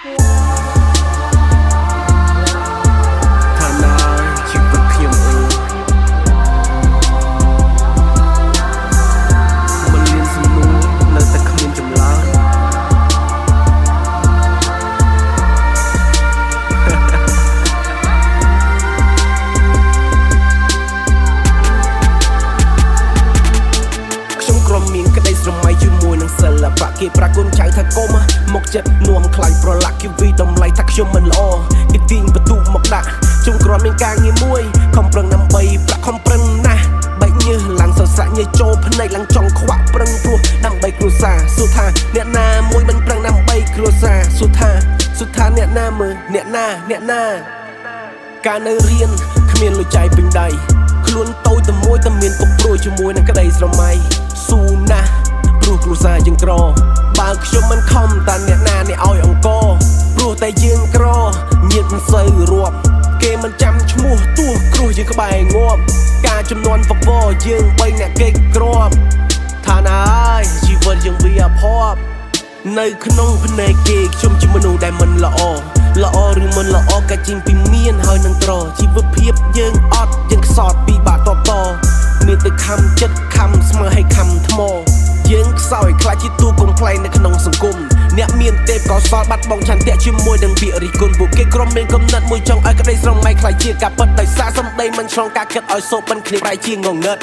ថាណាជីវិតខ្ញុំអើយមិនលៀនសំណួរនៅតែគ្មានចម្លើយ ខ្ញុំក្រុមមានក្តីស្រមៃជាមួយនឹងសិល្បៈគេប្រាគុណចៅថាកុំមកចិត្តនាំខ្លាញ់ប្រឡាក់គេវីតម្លៃថាខ្ញុំមិនល្អគេទាញបន្ទុកមកដាក់ខ្ញុំគ្រាន់មានការងារមួយខំប្រឹងដើម្បីប្រាក់ខំប្រឹងណាស់បែកញើសឡើងសរសាក់ញើសចូលភ្នែកឡើងចង់ខ្វាក់ប្រឹងព្រោះដើម្បីគ្រួសារសួរថាអ្នកណាមួយមិនប្រឹងដើម្បីគ្រួសារសួរថាសួរថាអ្នកណាមើលអ្នកណាអ្នកណា ការនៅរៀនគ្មានលុយចាយពេញដៃខ្លួនតូចតែមួយតែមានទុកព្រួយជាមួយនឹងក្តីស្រមៃស៊ូណាស់ព្រោះគ្រួសារយើងក្របើខ្ញុំមិនខំតាអ្នកណានេះឲ្យអង្គព្រោះតែយើងក្រញៀតមិនសូវរាប់គេមិនចាំឈ្មោះទោះគ្រោះយើងក្បែរងាប់ការចំនួនវឹកវរយើងបីអ្នកគេក្របថាណាអើយជីវិតយើងវាអភ័ព្វ នៅក្នុងភ្នែកគេខ្ញុំជាមនុស្សដែលមិនល្អល្អឬមិនល្អក៏ចេញពីមានហើយនឹងក្រជីវភាពយើងអត់យើងខ្សត់ពីបាក់តបតមានតែខំចិត្តខំស្មើឲ្យខំថ្មយើងខ្សោយខ្លាចជាទូកំ pl ែងនៅក្នុងសង្គមអ្នកមានទេពកោសលបាត់បង់ឆន្ទៈជាមួយនឹងពាក្យរិះគន់ពួកគេក្រុមមានកំណត់មួយចង់ឲ្យក្តីស្រមៃខ្លាចជាការពិតដោយសារសម្ដីមិនឆ្លងការគិតឲ្យសូបិនគ្នាប្រែជាងងងឹត។